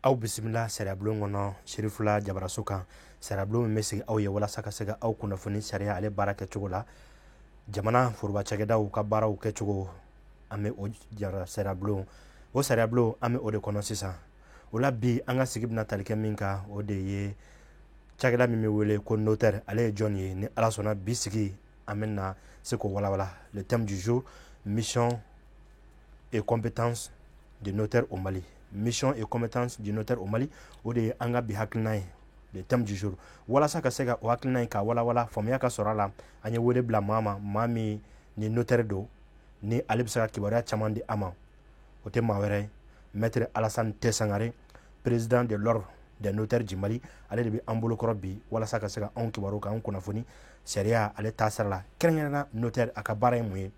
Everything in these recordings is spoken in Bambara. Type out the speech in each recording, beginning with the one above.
Aw bisimila sariyabulon kɔnɔ, Serifula Jabaraso kan. Sariyabulon min bɛ sigi aw ye walasa ka se ka aw kunnafoni sariya ale baara kɛcogo la, jamana foroba cakɛdaw ka baaraw kɛcogo. An bɛ o sariyabulon, o sariyabulon, an bɛ o de kɔnɔ sisan. O la bi, an ka sigi bɛna tali kɛ min kan, o de ye cakɛda min bɛ wele ko notaire, ale ye jɔn ye? Ni Ala sɔnna, bi sigi an bɛna se k'o walawala. Le thème du jour: mission et compétences de notaire au Mali. Mission et compétences du notaire au Mali, o de ye an ka bi hakilina ye, le thème du jour. Walasa ka se ka o hakilina in ka walawala, faamuya ka sɔrɔ a la, an ye wele bila maa ma, maa min ni notaire don, ni ale bɛ se ka kibaruya caman di a ma. O tɛ maa wɛrɛ ye, maître Alassane T Sangare, président de l'Ordre des notaires du Mali. Ale de bɛ an bolokɔrɔ bi walasa ka se ka anw kibaru, k'an kunnafoni sariya ale taasira la, kɛrɛnkɛrɛnnenya notaire, a ka baara ye mun ye,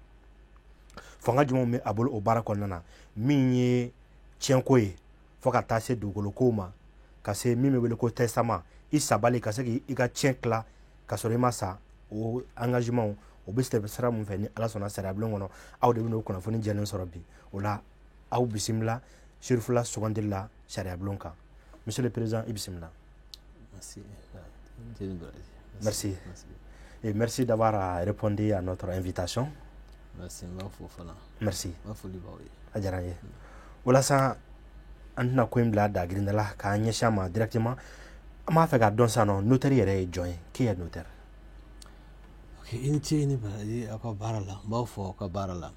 fanga jumɛn bɛ a bolo o baara kɔnɔna na, min ye tiɲɛko ye, fo ka taa se dugukolo kow ma, ka se min bɛ wele ko testament, i sabali ka se k'i ka tiɲɛ tila ka sɔrɔ i ma sa, o engagement o bɛ sɛbɛn sira mun fɛ. Ni Ala sɔnna, sariya bulon kɔnɔ, aw de bɛ n'o kunnafoni jɛlen sɔrɔ bi. O la, aw bisimila Serifula sugandili la sariya bulon kan. Monsieur le président, i bisimila. Merci. Merci. Et merci d'avoir répondu à notre invitation. Merci, n b'a fo fana. Merci. N b'a foli b'aw ye. A diyara n ye. Walasa an tɛna ko in bila dagirinda la, k'an ɲɛsin a ma directement, an b'a fɛ k'a dɔn sisan nɔ, notaire yɛrɛ ye jɔn ye? Qui est notaire? Ok, i ni ce, i ni baraji aw ka baara la. N b'aw fɔ aw ka baara la.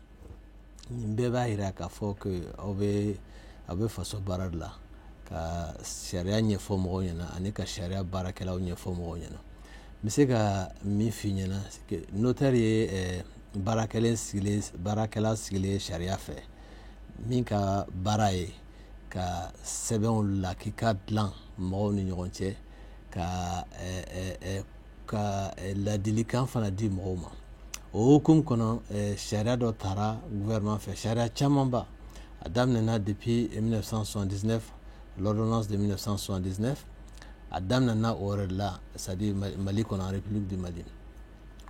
Nin bɛɛ b'a yira k'a fɔ que aw bɛ faso baara de la, ka sariya ɲɛfɔ mɔgɔw ɲɛna ani ka sariya baarakɛlaw ɲɛfɔ mɔgɔw ɲɛna. N bɛ se ka min f'i ɲɛna, notaire ye baarakɛlen sigilen, baarakɛla sigilen sariya fɛ, min ka baara ye ka sɛbɛnw lakika dilan mɔgɔw ni ɲɔgɔn cɛ, ka ladilikan fana di mɔgɔw ma. O hukumu kɔnɔ, sariya dɔ tara gouvernement fɛ, sariya camanba. A daminɛna depuis 1979, l'ordonnance de 1979. A daminɛna o yɛrɛ de la, c'est à dire Mali kɔnɔ, République du Mali.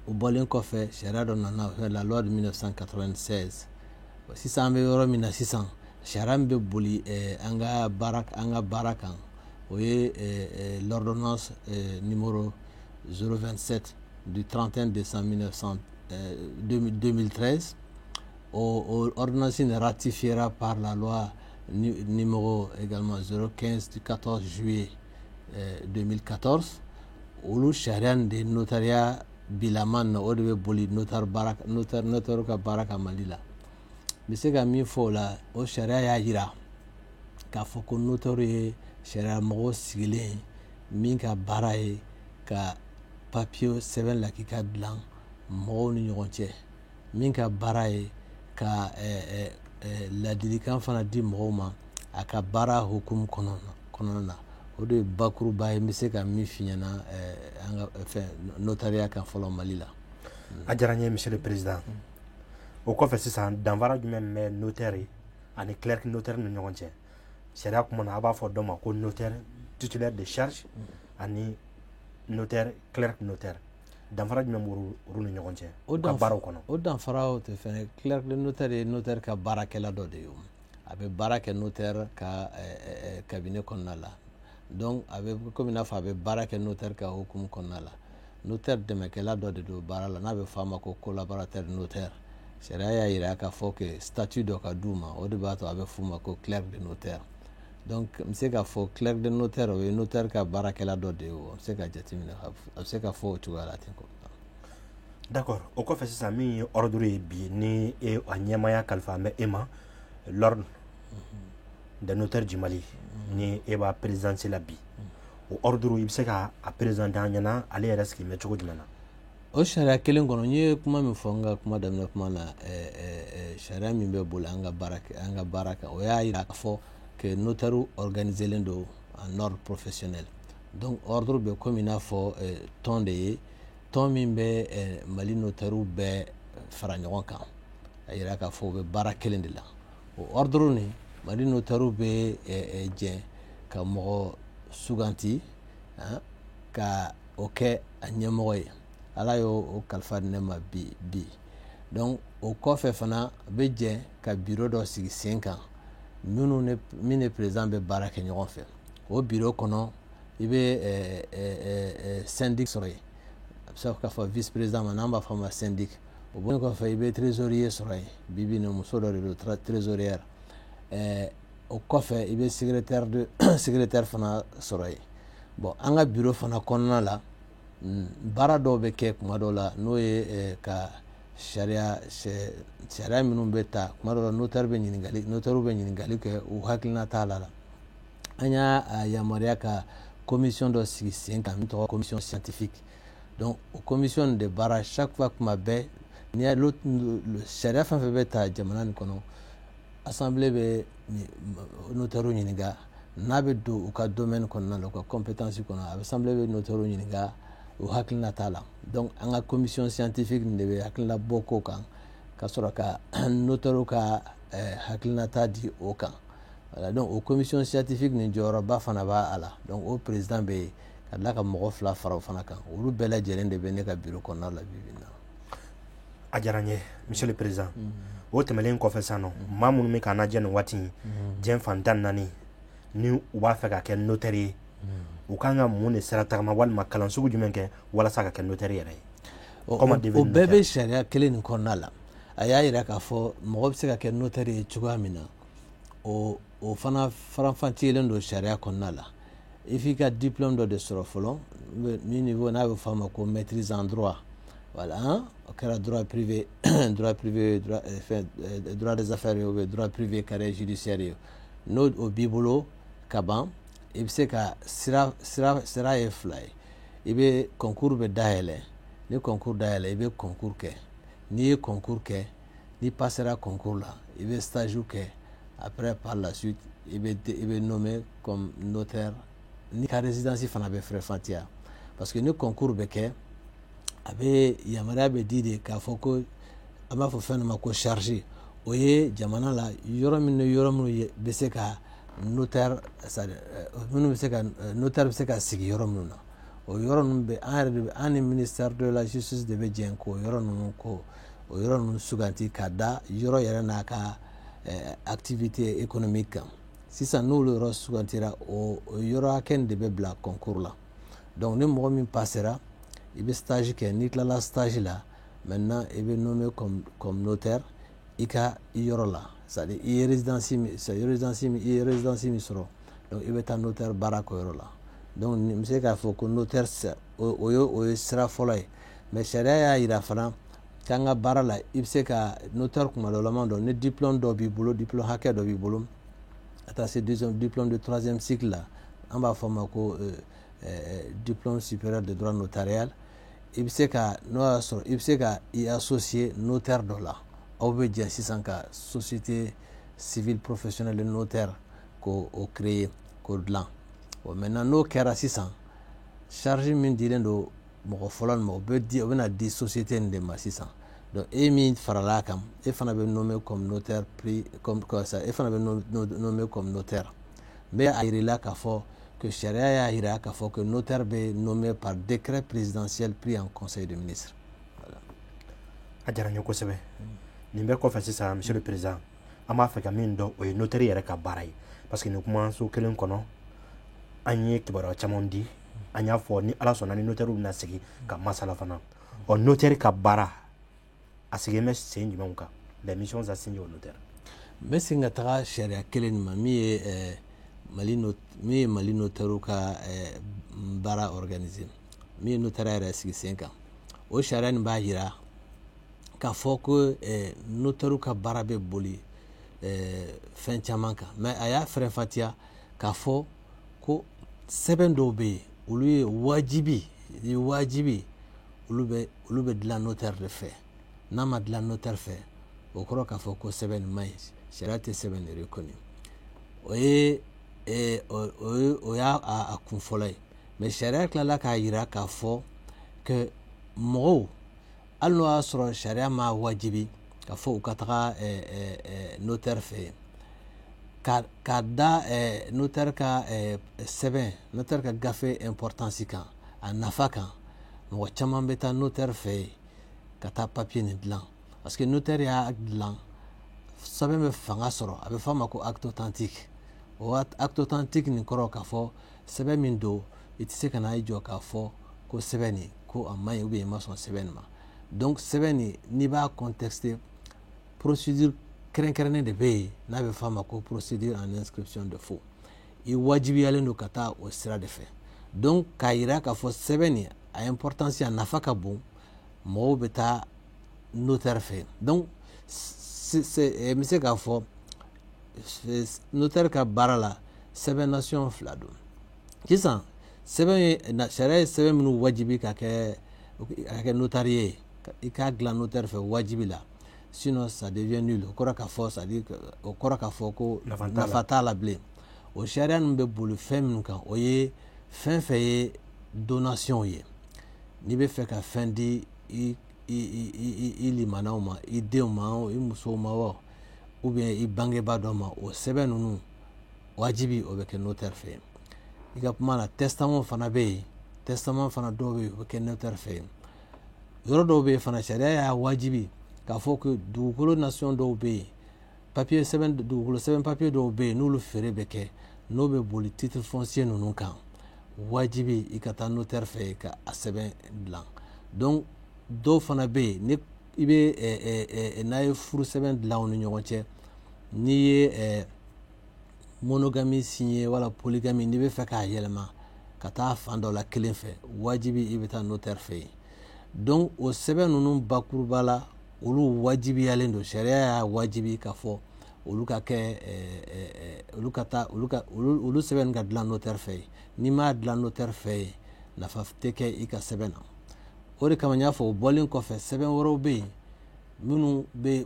O bɔlen kɔfɛ, sariya dɔ nana, la loi de 1996. Sisan an bɛ yɔrɔ min na sisan, sariya min bɛ boli an ka baara kan, o ye l'ordonnance numéro 027 du 31 décembre 1900, 2013. O ordonnance ratifiera par la loi numéro également 015 du 14 juillet 2014. Olu sariya de notariat bilama na, o de bɛ boli notaire baara, notaire ka baara kan Mali la. N bɛ se ka min fɔ o la, o sariya y'a jira k'a fɔ ko notaire ye sariya mɔgɔ sigilen min ka baara ye ka papiye sɛbɛn lakika dilan mɔgɔw ni ɲɔgɔn cɛ, min ka baara ye ka ladilikan fana di mɔgɔw ma a ka baara hukumu kɔnɔna na. O de ye bakuruba ye, n bɛ se ka min f'i ɲɛna an ka fɛn notariat kan fɔlɔ Mali la. A diyara n ye, monsieur le président. O kɔfɛ sisan, danfara jumɛn bɛ notaire ani clerc notaire ni ɲɔgɔn cɛ? Sariya kuma na, a b'a fɔ dɔ ma ko notaire titulaire de charge ani notaire clerc notaire. Danfara jumɛn b'olu ni ɲɔgɔn cɛ u ka baaraw kɔnɔ? O danfaraw tɛ fɛn ye. Clerc de notaire ye notaire ka baarakɛla dɔ de ye. O a bɛ baara kɛ notaire ka cabinet kɔnɔna la. Donc a bɛ komi n'a fɔ a bɛ baara kɛ notaire ka hukumu kɔnɔna la. Notaire dɛmɛkɛla dɔ de don baara la, n'a bɛ fɔ a ma ko collaborateur notaire. Sariya y'a jira k'a fɔ que statut dɔ ka d'u ma, o de b'a to a bɛ f'u ma ko clerc de notaire. Donc n bɛ se k'a fɔ clerc de notaire, o ye notaire ka baarakɛla dɔ de ye. O bɛ se ka jateminɛ, a bɛ se ka fɔ o cogoya la ten. D'accord. O kɔfɛ sisan, min ye ordre ye bi, ni e a ɲɛmaaya kalifa an bɛ e ma, l'Ordre des notaires du Mali, ni e b'a présidence la bi, o ordre, i bɛ se ka a présenter an ɲɛna, ale yɛrɛ sigi bɛ cogo jumɛn na? O sariya kelen kɔnɔ, n ye kuma min fɔ n ka kuma daminɛ kuma na, sariya min bɛ boli an ka baara kan, o y'a jira k'a fɔ que notaire organisé len don en ordre professionnel. Donc ordre bɛ komi i n'a fɔ tɔn de ye, tɔn min bɛ Mali notaire bɛɛ fara ɲɔgɔn kan, a yira k'a fɔ u bɛ baara kelen de la. O ordre nin, Mali notaire bɛ jɛ ka mɔgɔ suganti ka o kɛ a ɲɛmɔgɔ ye. Ala y'o o kalifa di ne ma bi bi. Donc o kɔfɛ fana, a bɛ jɛ ka bureau dɔ sigi sen kan. Minnu ne min ni président bɛ baara kɛ ɲɔgɔn fɛ, o bureau kɔnɔ, i bɛ syndic sɔrɔ yen. A bɛ se ka fɔ vice président ma, n'an b'a fɔ a ma syndic. O bɔlen kɔfɛ, i bɛ trésorier sɔrɔ yen. Bi bi in na, muso dɔ de don, trésorière. O kɔfɛ, i bɛ secrétaire de secrétaire fana sɔrɔ yen. Bon, an ka bureau fana kɔnɔna la, baara dɔw bɛ kɛ kuma dɔw la, n'o ye ka sariya minnu bɛ ta kuma dɔw la, notaire bɛ ɲininkali kɛ, u hakilina t'a la. An y'a yamaruya ka commission dɔ sigi sen kan min tɔgɔ commission scientifique. Donc o commission de baara, chaque fois, kuma bɛɛ, n'i y'a sariya fɛn fɛn bɛ ta jamana nin kɔnɔ, assemblée bɛ notaire ɲininka n'a bɛ don u ka domaine kɔnɔna la, u ka compétence kɔnɔ. A bɛ assemblée bɛ notaire ɲininka u hakilina t'a la. Donc an ka commission scientifique de bɛ hakilina bɔ ko kan, ka sɔrɔ ka notaire ka hakilinata di o kan. Voilà, donc o commission scientifique nin, jɔyɔrɔba fana b'a la. Donc o président bɛ yen, ka tila ka mɔgɔ 2 fara o fana kan. Olu bɛɛ lajɛlen de bɛ ne ka bureau kɔnɔna la bi bi in na. A diyara n ye, monsieur le président. O tɛmɛnen kɔfɛ sisan nɔ, maa minnu bɛ k'an lajɛ nin waati in, diɲɛ fan 14, ni u b'a fɛ ka kɛ notaire ye, u kan ka mun de sira tagama walima kalan sugu jumɛn kɛ walasa ka kɛ notaire yɛrɛ ye? O bɛɛ bɛ sariya kelen nin kɔnɔna la. A y'a yira k'a fɔ mɔgɔ bɛ se ka kɛ notaire ye cogoya min na, o fana faranfantiyelen don sariya kɔnɔna la. I f'i ka diplôme dɔ de sɔrɔ fɔlɔ, min niveau n'a bɛ fɔ a ma ko maîtrise en droit. Voilà, o kɛra droit privé, droit, fɛn, droit des affaires ye ou bien droit privé, carrière judiciaire ye. N'o o b'i bolo ka ban, i bɛ se ka sira ye fila ye. I bɛ concours bɛ dayɛlɛ. Ni concours dayɛlɛ, i bɛ concours kɛ. N'i ye concours kɛ, n'i passera concours la, i bɛ stage kɛ. Après, par la suite, i bɛ nommé comme notaire. Ni ka résidence fana bɛ faranfasiya, parce que ni concours bɛ kɛ, a bɛ yamaruya bɛ di de k'a fɔ ko an b'a fɔ fɛn dɔ ma ko charge. O ye jamana la yɔrɔ min ni yɔrɔ minnu bɛ se ka notaire, minnu bɛ se ka notaire bɛ se ka sigi yɔrɔ minnu na, o yɔrɔ ninnu bɛ, an yɛrɛ de bɛ, an ni ministère de la Justice de bɛ jɛ k'o yɔrɔ ninnu, ko o yɔrɔ ninnu suganti ka da yɔrɔ yɛrɛ n'a ka activité économique kan. Sisan, n'olu yɔrɔ sugantira, o yɔrɔ hakɛ nin de bɛ bila concours la. Donc ni mɔgɔ min passera, i bɛ stage kɛ. N'i tilala stage la, maintenant i bɛ nommé comme notaire i ka yɔrɔ la, c'est à dire i ye résidence min, c'est résidence min, i ye résidence min sɔrɔ. Donc i bɛ taa notaire baara kɛ o yɔrɔ la. Donc n bɛ se k'a fɔ ko notaire, o ye sira fɔlɔ ye. Mais sariya y'a yira fana k'an ka baara la, i bɛ se ka notaire kuma dɔ la dɔn ni diplôme dɔ b'i bolo, diplôme hakɛ dɔ b'i bolo, ka taa se deuxième diplôme de troisième cycle la, an b'a fɔ a ma ko diplôme supérieur de droit notarial. I bɛ se ka, n'o y'a sɔrɔ i bɛ se ka i associer notaire dɔ la, aw bɛ jɛ sisan ka société civile professionnelle de notaire k'o o créer, k'o dilan. Bon, maintenant n'o kɛra sisan, charge min dilen don mɔgɔ fɔlɔ nin ma, o bɛ di, o bɛna di société nin de ma sisan. Donc e min farala a kan, e fana bɛ nommé comme notaire pris comme ça, e fana bɛ nommé comme notaire. N bɛ a yir'i la k'a fɔ que sariya y'a yira k'a fɔ que notaire bɛ nommé par décret présidentiel pris en conseil de ministres. Voilà. A diyara n ye kosɛbɛ. Nin bɛɛ kɔfɛ sisan, monsieur le président, an b'a fɛ ka min dɔn, o ye notaire yɛrɛ ka baara ye, parce que nin kumaso kelen kɔnɔ, an ye kibaruya caman di. An y'a fɔ ni Ala sɔnna, ni notaire bɛna sigi ka masala fana. Ɔ, notaire ka baara, a sigilen bɛ sen jumɛnw kan, les missions assignées au notaire? N bɛ segin ka taga sariya kelen nin ma min ye Mali notaire ka baara organiser, min ye notaire yɛrɛ sigi sen kan. O sariya nin b'a yira k'a fɔ ko notaire ka baara bɛ boli fɛn caman kan. Mais a y'a faranfasiya k'a fɔ ko sɛbɛn dɔw bɛ yen, olu ye wajibi, olu bɛ dilan notaire de fɛ. N'a ma dilan notaire fɛ, o kɔrɔ k'a fɔ ko sɛbɛn nin man ɲi, sariya tɛ sɛbɛn nin reconnu. O ye o y'a a kun fɔlɔ ye. Mais sariya tilala k'a yira k'a fɔ que mɔgɔw, hali n'o y'a sɔrɔ sariya ma wajibi k'a fɔ u ka taga notaire fɛ yen, ka da notaire ka sɛbɛn, notaire ka gafe importance kan, a nafa kan, mɔgɔ caman bɛ taa notaire fɛ yen ka taa papier nin dilan, parce que notaire y'a dilan. Sɛbɛn bɛ fanga sɔrɔ, a bɛ fɔ a ma ko acte authentique. O acte authentique nin kɔrɔ k'a fɔ sɛbɛn min don, i tɛ se ka na i jɔ k'a fɔ ko sɛbɛn nin ko a man ɲi ou bien i ma sɔn sɛbɛn nin ma. Donc sɛbɛn nin, n'i b'a contester, procédure kɛrɛnkɛrɛnnen de bɛ yen n'a bɛ fɔ a ma ko procédure en inscription de faux. I wajibiyalen don ka taa o sira de fɛ. Donc k'a yira k'a fɔ sɛbɛn nin a importance, a nafa ka bon, mɔgɔw bɛ taa notaire fɛ. Donc n bɛ se k'a fɔ notaire ka baara la, sɛbɛn nation fila don. Sisan sɛbɛn ye, sariya ye sɛbɛn minnu wajibi ka kɛ notarié ye, i k'a dilan notaire fɛ wajibi la, sinon ça devient nul. O kɔrɔ k'a fɔ, c'est à dire, o kɔrɔ k'a fɔ ko nafa t'a la bilen. O sariya ninnu bɛ boli fɛn minnu kan, o ye fɛn fɛn ye donation ye. N'i bɛ fɛ ka fɛn di i limanaw ma, i denw ma, i musow ma wa, ou bien i bangebaa dɔ ma, o sɛbɛn ninnu wajibi, o bɛ kɛ notaire fɛ yen. I ka kuma na, testament fana bɛ yen. Testament fana dɔw bɛ yen, o bɛ kɛ notaire fɛ yen. Yɔrɔ dɔw bɛ yen fana, sariya y'a wajibi k'a fɔ ko dugukolo nation dɔw bɛ yen, papier sɛbɛn, dugukolo sɛbɛn papier dɔw bɛ yen, n'olu feere bɛ kɛ, n'o bɛ boli titre foncier ninnu kan, wajibi i ka taa notaire fɛ yen ka a sɛbɛn dilan. Donc dɔw fana bɛ yen, ni i bɛ n'a ye furu sɛbɛn dilan u ni ɲɔgɔn cɛ, n'i ye monogamie signé wala polygamie, n'i bɛ fɛ k'a yɛlɛma ka taa fan dɔ la kelen fɛ, wajibi i bɛ taa notaire fɛ yen. Donc o sɛbɛn ninnu bakuruba la, olu wajibiyalen don, sariya y'a wajibi k'a fɔ olu ka kɛ, olu ka taa, olu ka olu sɛbɛn ka dilan notaire fɛ yen. N'i m'a dilan notaire fɛ yen, nafa tɛ kɛ i ka sɛbɛn na. O de kama n y'a fɔ, o bɔlen kɔfɛ, sɛbɛn wɛrɛw bɛ yen minnu bɛ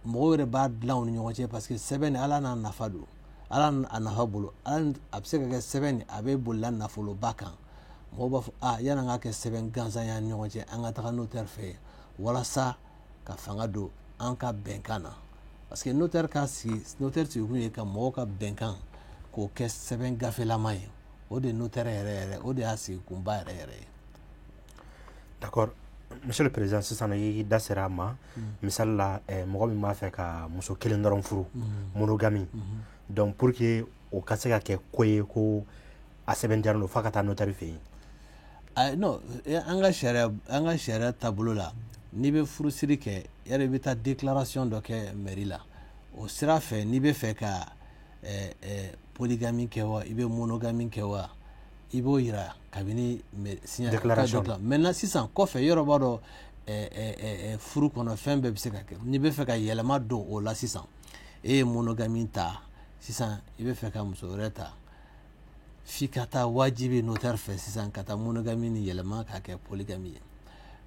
mɔgɔw yɛrɛ b'a dilan u ni ɲɔgɔn cɛ, parce que sɛbɛn nin, ala n'a nafa don, ala a nafa bolo. Ala a bɛ se ka kɛ sɛbɛn nin a bɛ bolila nafoloba kan, mɔgɔw b'a fɔ a yanni an ka kɛ sɛbɛn gansan y'an ni ɲɔgɔn cɛ, an ka taga notaire fɛ yen walasa ka fanga don an ka bɛnkan na. Parce que notaire ka sigi, notaire sigikun ye ka mɔgɔw ka bɛnkan k'o kɛ sɛbɛn gafelama ye. O de ye notaire yɛrɛ yɛrɛ, o de y'a sigikunba yɛrɛ yɛrɛ ye. D'accord, monsieur le président. Sisan i da sera a ma, misali la, mɔgɔ min b'a fɛ ka muso kelen dɔrɔn furu, monogamie. Donc pour que o ka se ka kɛ ko ye ko a sɛbɛn don, f'a ka taa notaire fɛ yen. Non, an ka sariya taabolo la, n'i bɛ furusiri kɛ yɛrɛ, i bɛ taa déclaration dɔ kɛ mairie la. O sira fɛ, n'i bɛ fɛ ka polygamie kɛ wa, i bɛ monogamie kɛ wa, i b'o yira kabini déclaration. Maintenant sisan kɔfɛ, yɔrɔ b'a dɔn, furu kɔnɔ fɛn bɛɛ bɛ se ka kɛ. N'i bɛ fɛ ka yɛlɛma don o la sisan, e ye monogamie ta sisan, i bɛ fɛ ka muso wɛrɛ ta, f'i ka taa wajibi notaire fɛ sisan ka taa monogamie ni yɛlɛma k'a kɛ polygamie ye.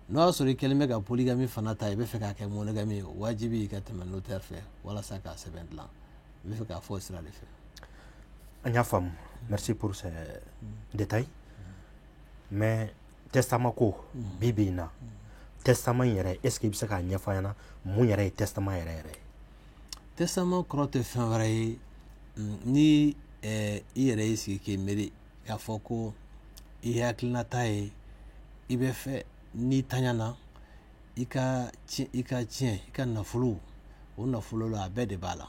N'o y'a sɔrɔ i kɛlen bɛ ka polygamie fana ta, i bɛ fɛ k'a kɛ monogamie ye, wajibi i ka tɛmɛ notaire fɛ walasa k'a sɛbɛn dilan. I bɛ fɛ k'a fɔ o sira de fɛ. An y'a faamu, merci pour ces détails. Mais testament ko, bi bi in na, testament in yɛrɛ, est ce que i bɛ se k'a ɲɛfɔ an ɲɛna mun yɛrɛ ye testament yɛrɛ yɛrɛ ye? Testament kɔrɔ tɛ fɛn wɛrɛ ye ni i yɛrɛ y'i sigi k'i miiri k'a fɔ ko i hakilinata ye, i bɛ fɛ n'i taɲana, i ka tiɲɛ, i ka nafolo, o nafolo la, a bɛɛ de b'a la,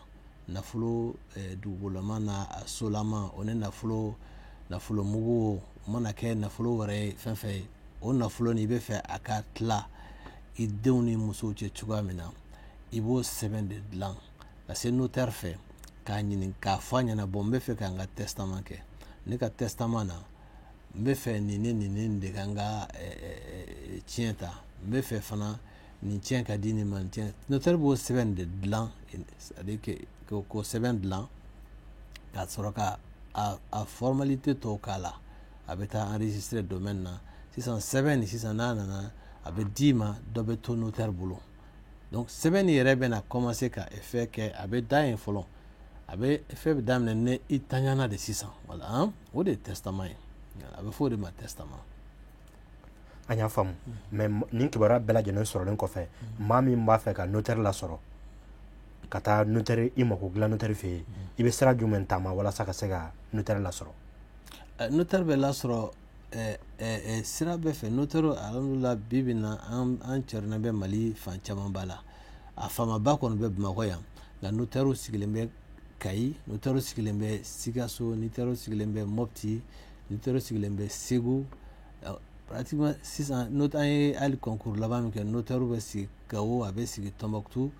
nafolo dugukololama n'a a solama, o ni nafolo mugu, o mana kɛ nafolo wɛrɛ ye, fɛn fɛn ye, o nafolo nin, i bɛ fɛ a ka tila i denw ni musow cɛ cogoya min na, i b'o sɛbɛn de dilan ka se notaire fɛ k'a ɲini k'a fɔ a ɲɛna: bon, n bɛ fɛ ka n ka testament kɛ. Ne ka testament na, n bɛ fɛ nin ni nin ni de ka n ka tiɲɛ ta, n bɛ fɛ fana nin tiɲɛ ka di nin ma, nin tiɲɛ. Notaire b'o sɛbɛn de dilan, c'est à dire que k'o sɛbɛn dilan ka sɔrɔ ka a formalité tɔw k'a la, a bɛ taa enregistrer domaine na. Sisan sɛbɛn nin, sisan n'a nana, a bɛ d'i ma, dɔ bɛ to notaire bolo. Donc sɛbɛn nin yɛrɛ bɛna commencer ka effet kɛ, a bɛ da yen fɔlɔ, a bɛ effet bɛ daminɛ ni i taɲana de sisan. Voilà, o de ye testament ye, a bɛ fɔ o de ma testament. An y'a faamu. Mais nin kibaruya bɛɛ lajɛlen sɔrɔlen kɔfɛ, maa min b'a fɛ ka notaire lasɔrɔ, ka taa notaire, i mako dilan notaire fɛ yen, i bɛ sira jumɛn taama walasa ka se ka notaire lasɔrɔ? Notaire bɛ lasɔrɔ sira bɛɛ fɛ. Notaire, alhamdulillah, bi bi in na, an cɛrinna bɛ Mali fan camanba la. A faamaba kɔni bɛ Bamakɔ yan. Nka notairew sigilen bɛ Kayi, notairew sigilen bɛ Sikaso, notairew sigilen bɛ Mopti, notairew sigilen bɛ Segu. Pratiquement sisan an ye hali concours laban min kɛ, notairew bɛ sigi Gawo, a bɛ sigi Tombouctou.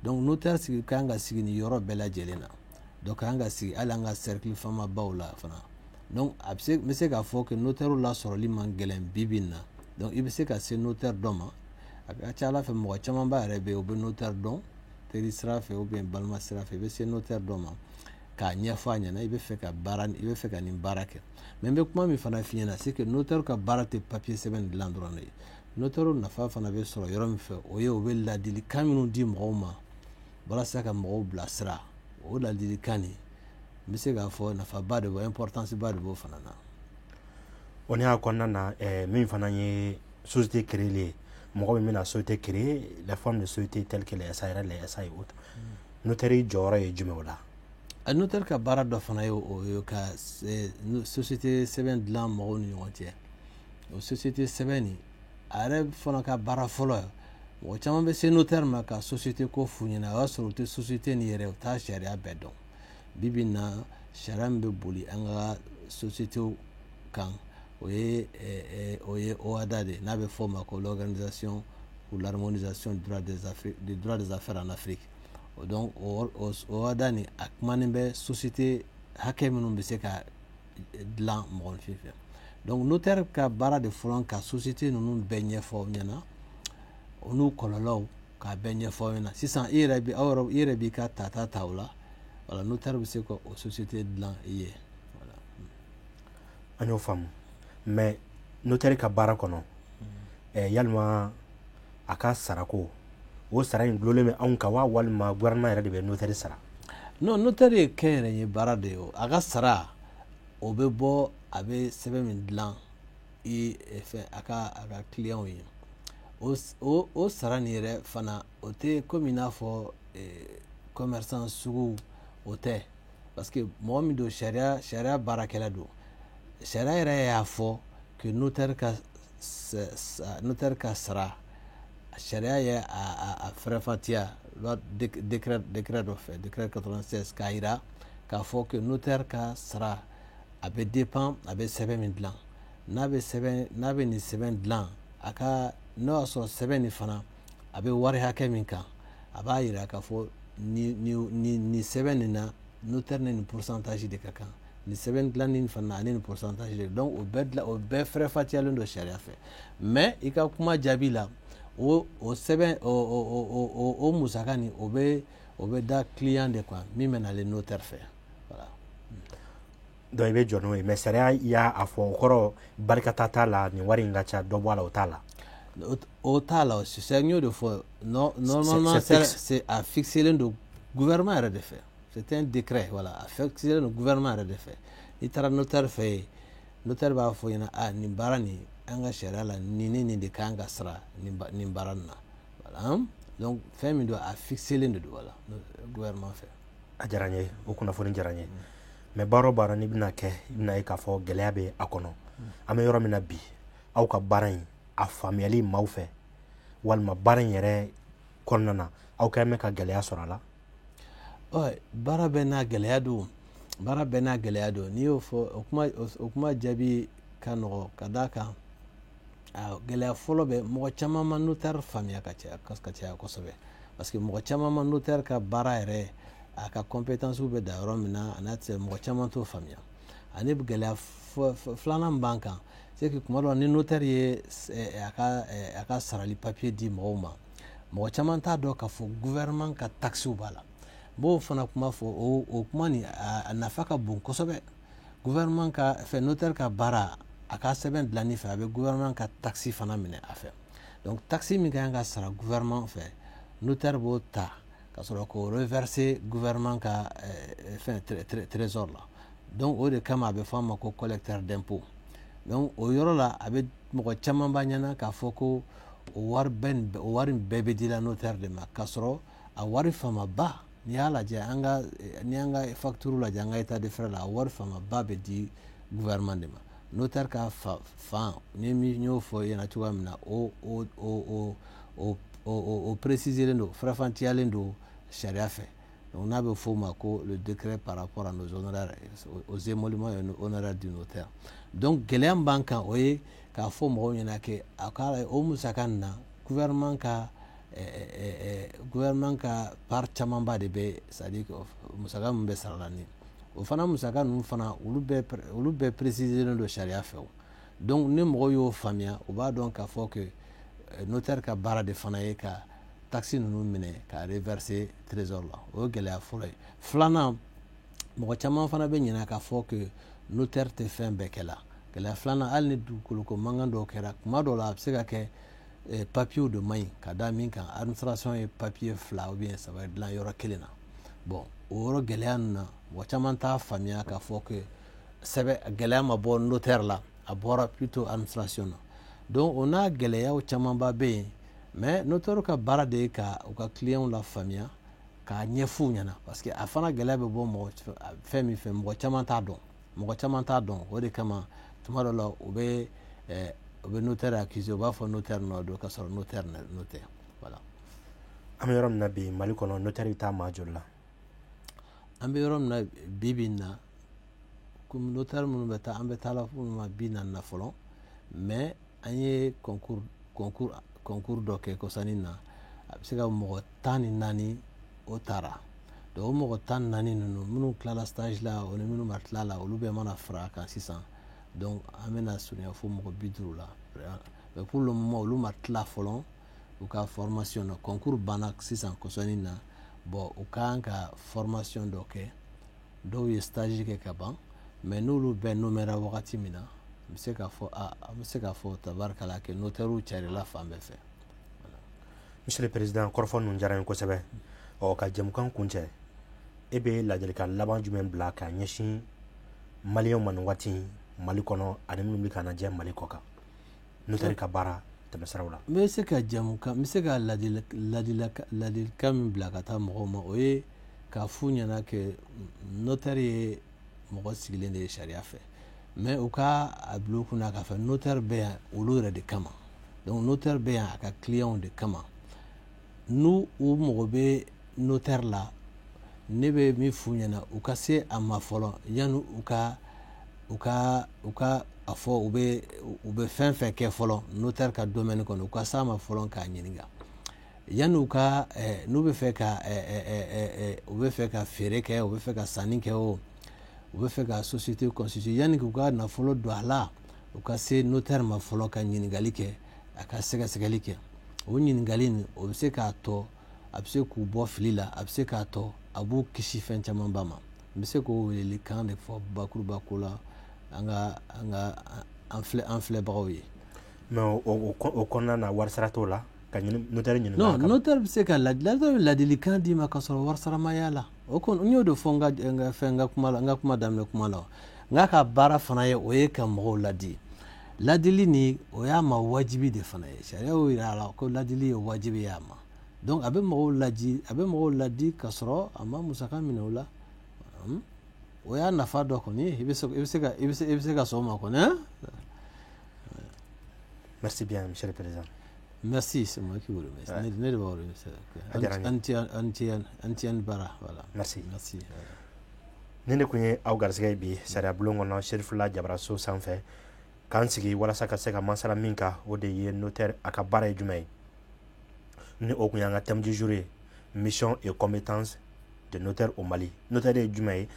Donc notaire sigi kan ka sigi nin yɔrɔ bɛɛ lajɛlen na. Donc kan ka sigi hali an ka cercle faamabaw la fana. Donc a bɛ se, n bɛ se k'a fɔ que notaire lasɔrɔli man gɛlɛn bi bi in na. Donc i bɛ se ka se notaire dɔ ma. A ka ca Ala fɛ, mɔgɔ camanba yɛrɛ bɛ yen, u bɛ notaire dɔn teri sira fɛ ou bien balima sira fɛ. I bɛ se notaire dɔ ma k'a ɲɛfɔ a ɲɛna, i bɛ fɛ ka baara, i bɛ fɛ ka nin baara kɛ. Mais n bɛ kuma min fana f'i ɲɛna, c'est que notaire ka baara tɛ papier sɛbɛn dilan dɔrɔn de ye. Notaire nafa fana bɛ sɔrɔ yɔrɔ min fɛ, o ye u bɛ ladilikan minnu di mɔgɔw ma walasa ka mɔgɔw bilasira. O ladilikan nin, n bɛ se k'a fɔ nafaba de b'o, importance ba de b'o fana na. O n'a kɔnɔna na, min fana ye société créer ye, mɔgɔ min bɛna société créer, la forme de société telle que les SARL, les SA et autres, notaire jɔyɔrɔ ye jumɛn o la? A notaire ka baara dɔ fana ye o ye ka société sɛbɛn dilan mɔgɔw ni ɲɔgɔn cɛ. O société sɛbɛn nin, a yɛrɛ fana ka baara fɔlɔ, mɔgɔ caman bɛ se notaire ma ka société ko f'u ɲɛna, o y'a sɔrɔ u tɛ société nin yɛrɛ, u t'a sariya bɛɛ dɔn. Bi bi in na, sariya min bɛ boli an ka société kan, o ye OHADA de ye, n'a bɛ fɔ o ma ko l'Organisation pour l'harmonisation du droit des affaires en Afrique. Donc o OHADA nin, a kumanen bɛ société hakɛ minnu bɛ se ka dilan mɔgɔninfin fɛ. Donc notaire ka baara de fɔlɔ ka société ninnu bɛɛ ɲɛfɔ aw ɲɛna, o n'u kɔlɔlɔw, k'a bɛɛ ɲɛfɔ aw ɲɛna. Sisan i yɛrɛ bi aw yɛrɛ, i yɛrɛ b'i ka tata ta o la. Voilà, notaire bɛ se ka o société dilan i ye. Voilà. An y'o faamu. Mais notaire ka baara kɔnɔ, yalima a ka sarako, o sara in gulonlen bɛ anw kan wa, walima gouvernement yɛrɛ de bɛ notaire sara? Non, notaire ye kɛnyɛrɛye baara de ye. O a ka sara, o bɛ bɔ a bɛ sɛbɛn min dilan i fɛn a ka client ye. O sara nin yɛrɛ fana, o tɛ komi i n'a fɔ commerçant sugu, o tɛ, parce que mɔgɔ min don, sariya baarakɛla don. Sariya yɛrɛ y'a fɔ que notaire ka sara, sariya ye a fɛrɛfatiya loi, décret dɔ fɛ, décret 96, k'a yira k'a fɔ que notaire ka sara, a bɛ dépend a bɛ sɛbɛn min dilan, n'a bɛ nin sɛbɛn dilan, a ka n'o y'a sɔrɔ sɛbɛn nin fana a bɛ wari hakɛ min kan, a b'a yira k'a fɔ ni sɛbɛn nin na, notaire ni nin pourcentage de ka kan, nin sɛbɛn dilanni fana ani nin pourcentage de. Donc o bɛɛ fɛrɛfatiyalen don sariya fɛ. Mais i ka kuma jaabi la, o sɛbɛn o musaka nin, o bɛ da client de kan min bɛ nalen notaire fɛ. Voilà. Donc i bɛ jɔ n'o ye, mais sariya y'a a fɔ, o kɔrɔ barikata t'a la, nin wari in ka ca, dɔ bɔ a la, o t'a la. O t'a la, c'est n y'o de fɔ. Normalement, c'est a fixé don gouvernement yɛrɛ de fɛ. C'est un décret, voilà, a fixé don gouvernement yɛrɛ de fɛ. N'i taara notaire fɛ yen, notaire b'a fɔ ɲɛna: a nin baara nin, an ka sariya la, nin ni nin de kan ka sara nin baara nin na. Voilà, donc fɛn min don, a fixé de don, voilà, gouvernement fɛ. A diyara n ye, o kunnafoni diyara n ye. Mais baara o baara n'i bɛna kɛ, i bɛna ye k'a fɔ gɛlɛya bɛ a kɔnɔ. An bɛ yɔrɔ min na bi, aw ka baara in a faamuyali maaw fɛ, walima baara in yɛrɛ kɔnɔna na, aw kɛlen bɛ ka gɛlɛya sɔrɔ a la? Baara bɛɛ n'a gɛlɛya don, baara bɛɛ n'a gɛlɛya don. N'i y'o fɔ, o kuma jaabi ka nɔgɔ, ka d'a kan a gɛlɛya fɔlɔ bɛ, mɔgɔ caman ma notaire faamuya ka caya kosɛbɛ, parce que mɔgɔ caman ma notaire ka baara yɛrɛ, a ka compétence bɛ da yɔrɔ min na, a n'a tɛ, mɔgɔ caman t'o faamuya. Ani gɛlɛya filanan min b'an kan, c'est que tuma dɔ, ni notaire ye a ka sarali papier di mɔgɔw ma, mɔgɔ caman t'a dɔn k'a fɔ gouvernement ka taxes b'a la. N b'o fana kuma fɔ, o kuma nin, a nafa ka bon kosɛbɛ. Gouvernement ka fɛ, notaire ka baara, a ka sɛbɛn dilanni fɛ, a bɛ gouvernement ka taxe fana minɛ a fɛ. Donc taxe min ka kan ka sara gouvernement fɛ, notaire b'o ta ka sɔrɔ k'o reverser gouvernement ka fɛn trésor la. Donc o de kama a bɛ fɔ a ma ko collecteur d'impôt. Donc o yɔrɔ la, a bɛ mɔgɔ caman b'a ɲɛna k'a fɔ ko o wari in bɛɛ bɛ dila notaire de ma, k'a sɔrɔ a wari fanba, n'i y'a lajɛ, an ka n'i y'an ka facture lajɛ, an ka état de frais la, a wari fanba bɛ di gouvernement de ma. Notaire ka fan ni min y'o fɔ i ɲɛna cogoya min na, o préciser len don, faranfasiyalen don sariya fɛ. Donc n'a bɛ f'o ma ko le décret par rapport à nos honoraires, aux émoluments et honoraires du notaire. Donc gɛlɛya min b'an kan, o ye k'a fɔ mɔgɔw ɲɛna que a ka o musaka nin na, gouvernement ka part camanba de bɛ, c'est à dire musaka min bɛ sara la, ni o fana musaka ninnu fana, olu bɛɛ préciser don sariya fɛ. O donc ni mɔgɔw y'o faamuya, u b'a dɔn k'a fɔ que notaire ka baara de fana ye ka taxe ninnu minɛ ka reverser trésor la. O ye gɛlɛya fɔlɔ ye. Filanan, mɔgɔ caman fana bɛ ɲinɛ k'a fɔ que notaire tɛ fɛn bɛɛ kɛ la. Gɛlɛya filanan, hali ni dugukoloko mankan dɔw kɛra, kuma dɔw la a bɛ se ka kɛ papiyew de man ɲi, ka da min kan administration ye papiye fila ou bien saba dilan yɔrɔ kelen na. Bon, o yɔrɔ gɛlɛya ninnu na, mɔgɔ caman t'a faamuya k'a fɔ que sɛbɛn gɛlɛya ma bɔ notaire la, a bɔra plutôt administration na. Donc o n'a gɛlɛyaw camanba bɛ yen, mais notaire ka baara de ye ka u ka clients la faamuya, k'a ɲɛf'u ɲɛna, parce que a fana gɛlɛya bɛ bɔ mɔgɔ fɛn min fɛ, mɔgɔ caman t'a dɔn, mɔgɔ caman t'a dɔn. O de kama tuma dɔ la u bɛ notaire accuser, u b'a fɔ notaire nɔ don, ka sɔrɔ notaire nɔ tɛ. Voilà. An bɛ yɔrɔ min na bi, Mali kɔnɔ, notaire bɛ taa maa joli la? An bɛ yɔrɔ min na bi bi in na, komi notaire minnu bɛ taa, an bɛ taa la minnu ma 40 na fɔlɔ, mais an ye concours dɔ kɛ kɔsani na, a bɛ se ka mɔgɔ 14 o taara. Donc o mɔgɔ 14 ninnu, minnu tilala stage la, o ni minnu ma tila la, olu bɛɛ mana fara a kan sisan, donc an bɛna surunya fo mɔgɔ 50 la. Mais pour le moment, olu ma tila fɔlɔ u ka formation na. Concours banna sisan kɔsani na. Bon, u ka kan ka formation dɔ kɛ, dɔw ye stage kɛ ka ban, mais n'olu bɛɛ nommera wagati min na, an bɛ se k'a fɔ a an bɛ se k'a fɔ tabarikala kɛ notaire carila fan bɛɛ fɛ. Monsieur le président, kɔrɔfɔ ninnu diyara n ye kosɛbɛ. Ɔ, ka jɛmukan kuncɛ, e bɛ ladilikan laban jumɛn bila ka ɲɛsin maliyɛnw ma nin waati in Mali kɔnɔ, ani minnu bɛ ka lajɛ Mali kɔ kan, notaire ka baara tɛmɛsiraw la? N bɛ se ka jamukan, n bɛ se ka ladilikan min bila ka taa mɔgɔw ma, o ye k'a f'u ɲɛna que notaire ye mɔgɔ sigilen de ye sariya fɛ, mais u ka a bila u kunna k'a fɔ notaire bɛ yan olu yɛrɛ de kama. Donc notaire bɛ yan a ka clients de kama. N'u u mago bɛ notaire la, ne bɛ min f'u ɲɛna, u ka se a ma fɔlɔ yanni u ka a fɔ u bɛ fɛn fɛn kɛ fɔlɔ notaire ka domaine kɔnɔ, u ka s'a ma fɔlɔ k'a ɲininka yanni u ka n'u bɛ fɛ ka u bɛ fɛ ka feere kɛ, u bɛ fɛ ka sanni kɛ, o u bɛ fɛ ka société constituer, yanni k'u ka nafolo don a la, u ka se notaire ma fɔlɔ ka ɲininkali kɛ, a ka sɛgɛsɛgɛli kɛ. O ɲininkali nin, o bɛ se k'a tɔ a bɛ se k'u bɔ fili la, a bɛ se k'a tɔ a b'u kisi fɛn camanba ma. N bɛ se k'o welelikan de fɔ bakuruba ko la an ka an filɛbagaw ye. Mais o kɔnɔna na, wari sara t'o la ka notaire ɲininka? Non, notaire bɛ se ka notaire bɛ ladilikan d'i ma ka sɔrɔ wari sara ma y'a la. O kɔni, n y'o de fɔ n ka fɛn, n ka kuma la, n ka kuma daminɛ kuma la, n k'a ka baara fana ye, o ye ka mɔgɔw ladi. Ladili ni o y'a ma wajibi de fana ye. Sariya y'o yira a la ko ladili ye wajibi ye a ma. Donc a bɛ mɔgɔw ladi, a bɛ mɔgɔw ladi ka sɔrɔ a ma musaka minɛ o la. O y'a nafa dɔ kɔni ye. I bɛ se ka sɔn o ma kɔni, hein? Merci bien, monsieur le président. Merci, c'est moi qui vous remercie. Ne de b'aw remercier. A diyara n ye. An ti an ti an ti an bara, voilà. Merci. Merci. Ni ne tun ye aw garisɛgɛ ye bi sariya bulon kɔnɔ, Serifula Jabaraso sanfɛ, k'an sigi walasa ka se ka masala min kan, o de ye notaire a ka baara ye jumɛn ye. Ni o tun y'an ka thème du jour ye, mission et compétence de notaire au Mali. Notaire ye jumɛn ye,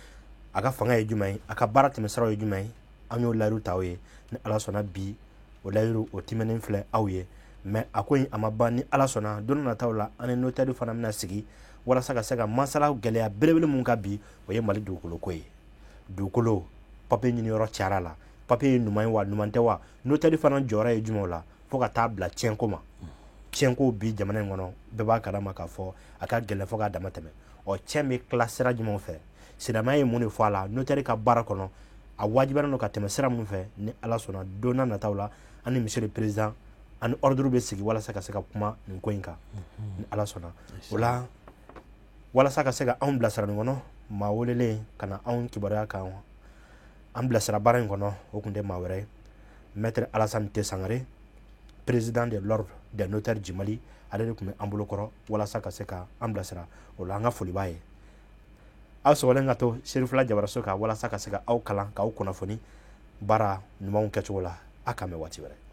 a ka fanga ye jumɛn ye, a ka baara tɛmɛsiraw ye jumɛn ye? An y'o layiru ta aw ye. Ni Ala sɔnna, bi o layiru o timɛnen filɛ aw ye. Mais a ko in a ma ban. Ni Ala sɔnna, don nataw la, an ni notaire fana bɛna sigi walasa ka se ka masala gɛlɛya belebele mun ka bi, o ye Mali dugukolo ko ye. Dugukolo papiye ɲiniyɔrɔ cayara la, papiye ye ɲuman ye wa, ɲuman tɛ wa? Notaire fana jɔyɔrɔ ye jumɛn o la, fo ka taa bila tiɲɛko ma? Tiɲɛko bi jamana in kɔnɔ, bɛɛ b'a kalama k'a fɔ a ka gɛlɛn fo k'a dama tɛmɛ. Ɔ, tiɲɛ bɛ tila sira jumɛnw fɛ? Silamɛya ye mun de fɔ a la? Notaire ka baara kɔnɔ, a wajibiyalen don ka tɛmɛ sira mun fɛ? Ni Ala sɔnna, don n'a nataw la, an ni monsieur le président ani ordre bɛ sigi walasa ka se ka kuma nin ko in kan, ni Ala sɔnna. O la, walasa ka se ka anw bilasira nin kɔnɔ, maa welelen ka na anw kibaruya kan, an bilasira baara in kɔnɔ, o tun tɛ maa wɛrɛ ye, maître Alassane T Sangare, président de l'ordre des notaires du Mali. Ale de tun bɛ an bolo kɔrɔ walasa ka se ka an bilasira o la. An ka foli b'a ye. Aw sɔgɔlen ka to Serifula jabaraso kan walasa ka se ka aw kalan, k'aw kunnafoni baara ɲumanw kɛcogo la. A k'an bɛn waati wɛrɛ.